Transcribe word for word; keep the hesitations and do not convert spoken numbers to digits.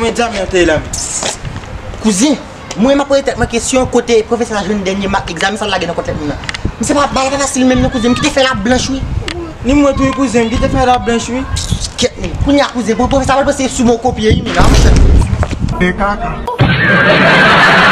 Mwen egzamen an te ye la. Kouzen, mwen m ap poze tèt mwen kesyon kote pwofesè a jwenn dènye mak egzamen sa l lage nan kòt tèt moun nan. Misye pa, bagay pa fasil menm non kouzen, m kite fè l ap blanch wi. Ni mwen tou wi kouzen, m kite fè l ap blanch wi. Kèt men, kounye a kouzen, pwofesè a pral panse sou mwen w kopye wi men, a monchè. De kaka.